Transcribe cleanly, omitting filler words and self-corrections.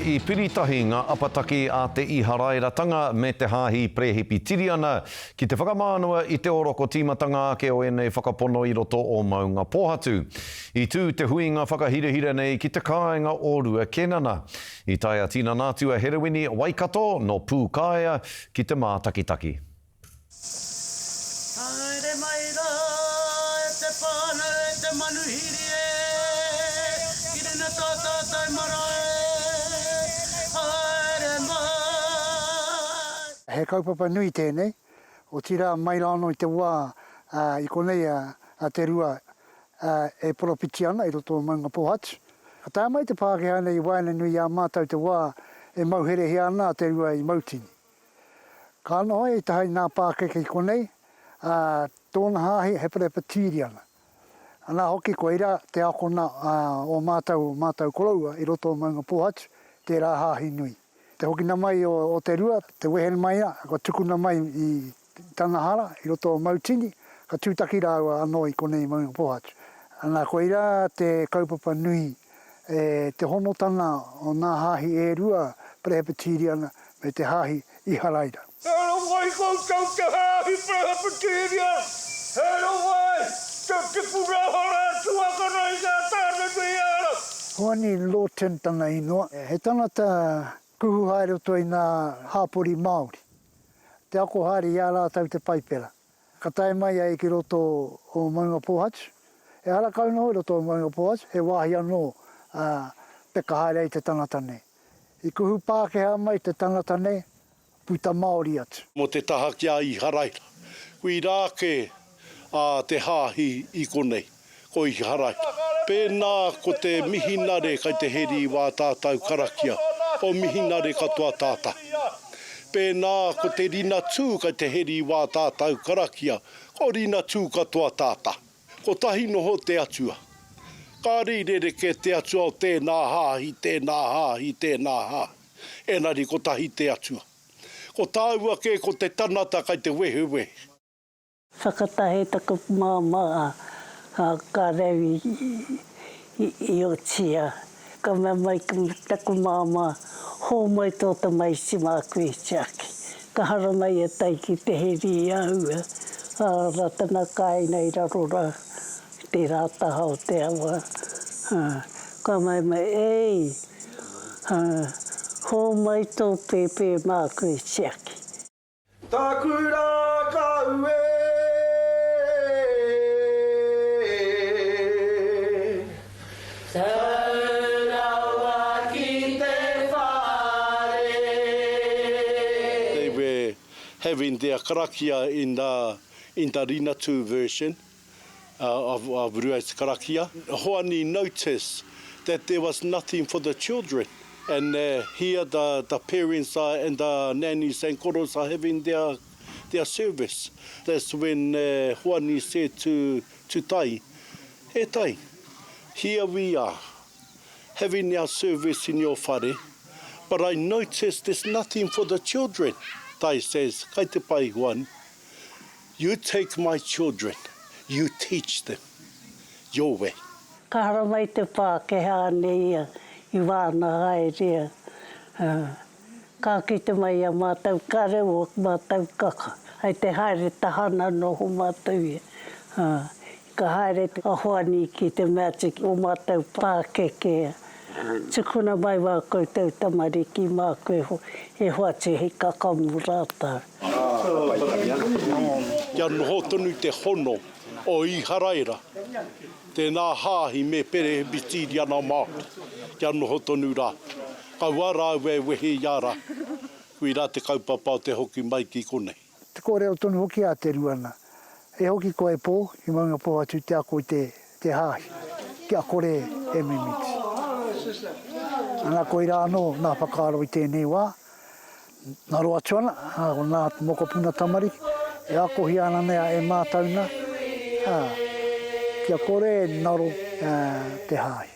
I piritahi ngā apataki a te Iharairatanga me te Hāhi Perehipitiriana ki te whakamānawa i te oroko tīmatanga ake o ēnei whakapono i roto o Maungapōhatu. I tū te huinga whakahirahira nei ki te kāinga o Rua Kenana. I tae a tinana atu a Herewini Waikato nō Pūkaea ki te mātakitaki. Haere mai rā e te whānau e te manuhiri e, ki runga tā tātou marae, haere mai. He kaupapa nui tēnei, otirā mai rā anō i te wā i konei a Te Rua e poropiti ana i roto o Maungapōhatu. Ka tae mai te Pākehā nei i waenganui i a mātou te wā e mauherehia ana a Te Rua i Mautini. Ka noho ētahi nā pākeke i konei, ā, tōna hāhi he Perepatīriana. Anā hoki koirā te akona o mātou, o mātou koroua i roto o Maungapōhatu, tērā hāhi nui. Te hokina mai o Te Rua, te wehe mai a, kua tukuna mai i tana hara i roto o Mautini, ka tūtaki rāua anō i konei i Maungapōhatu. Anā, koirā te kaupapa nui E te honotanga o ngā hāhi e rua, Perehepetīriana me te Hāhi Iharaira. He rongo i koutou te Hāhi Perehepetīriana, he rongo ai te tipuna hora tuakana i ngā tāne nui āra. Hoani Lawton tana inoa, he tangata kuhu haere roto i ngā hāpori Māori, te ako haere i a rātou te Paipera. Ka tae mai ai ki roto o Maungapōhatu. Ehara kau noa i roto o Maungapōhatu, he wāhi anō peka haere ai te tangata nei. I kuhu Pākehā mai te tangata nei, puta Māori atu. Mō te taha ki a Iharaira. Koirā ake a te hāhi i konei. Ko Iharaira. Pēnā ko te mihinare kai te heri i wā tātau karakia, ko mihinare katoa tātau. Pēnā ko te Rinatū kai te heri i wā tātau karakia, ko Rinatū katoa tātau. Kotahi noho te Atua. Kāre i rerekē te Atua o tēnā hāhi, tēnā hāhi, tēnā hāhi. Engari kotahi te Atua. Ko tāua kē ko te tanata kai te wehewehe. Whakatahe taku māmā a ka reo i otia. Ka mea mai taku māmā, hōmai tō tamaiti māku e tiaki. Ka haramai a Tai ki te heri i a ua, ā, rā tana kāinga i raro rā, i tērā taha o te awa. Ka mea mai, Ei, hōmai tō pēpē māku e tiaki. Taku rākau e. Tau rawa ki te whare. They were having their karakia in the in the Rinatū version of of Rua's karakia. Hoani noticed that there was nothing for the children and here the the parents are and the nannies and koros are having their their service. That's when Hoani said to to Tai, E Tai, here we are having our service in your whare, but I notice there's nothing for the children. Tai says, Kai te pai, Hoani. You take my children, you teach them your way. Ka haramai te Pākehā nei ia i wāna haere, ka kite mai i a mātou ka rewa mātou kaka, hei te haere tahana noho mātou ia. Ka haere a Hoani ki te mea atu ki ō mātou pākeke, tukuna mai wā koutou tamariki māku e hoatu hei kaka mō rātou. Kia noho tonu te hono o Iharaira, tēnā hāhi me Perehipitīriana Māori, kia noho tonu rā. Kaua rāua e wehe i a rā. Koirā te kaupapa o te hoki mai ki konei. Te kōrero tonu hoki a Te Ruana, E hoki koe pō ki Maungapōhatu te ako i te te hāhi, kia kore e mimiti. Ana koirā anō nā whakaaro i tēnei wā, ngaro atu ana, ā, ko nā mokopuna tamariki, e akohia ana nei e mātau nā, ā, kia kore e ngaro te hāhi.